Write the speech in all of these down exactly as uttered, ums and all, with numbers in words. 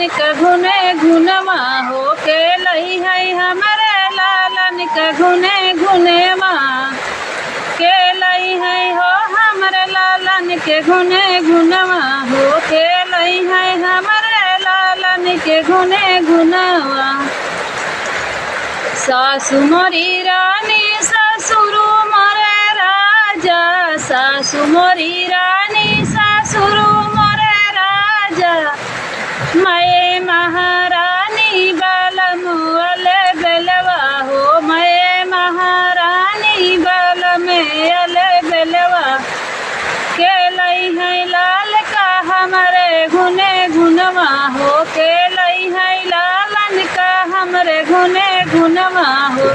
के घुने घुनवा हो, के लइहैं हमरे लालन के घुने घुनवा। के लइहैं हो हमरे लालन के घुने घुनवा हो, के लइहैं हमरे लालन के घुने घुनवा। सासु मोरी रानी ससुरु मोरे राजा, सासु मोरी रानी ससुरु मोरे राजा। मए महारानी बलमु अलबेलवा हो, मए महारानी बलमे अलबेलवा। के लइहैं लाल का हमरे घुने घुनवा हो, के लइहैं लालन का हमरे घुने घुनवा हो।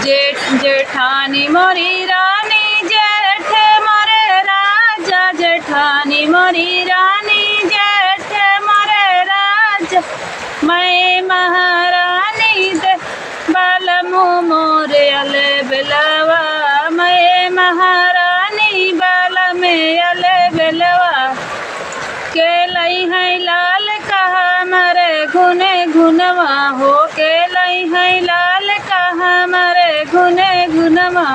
जेठ, जेठानी मोरी रानी, जेठ मोरे राजा, जेठानी मोरी रानी, जेठ मोरे राजा। मए महारानी दे बलमु मोरे अलबेलवा, मए महारानी बलमे अलबेलवा। के लइहैं लाल का हमरे घुने घुनवा हो, के लइहैं लाल का हमरे घुने घुनवा।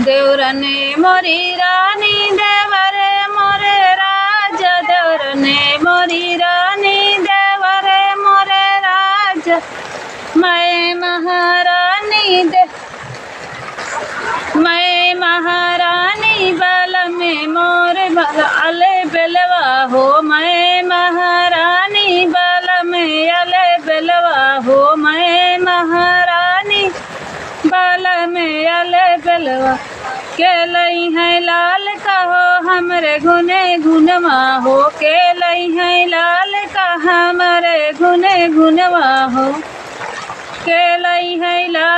देवरने मोरी रानी, देवरे मोरे राजा, देवरने मोरी रानी, देवरे मोरे राजा। मए महारानी दे, मए महारानी बलमे मोरे बल अलबेलवा हो, मए महारानी बलमे अलबेलवा हो, मए महारानी बलमे अलबेलवा। के लइहैं लाल का हो हमरे घुने घुनवा हो, के लइहैं लाल का हमरे घुने घुनवा हो। के लइहैं लाल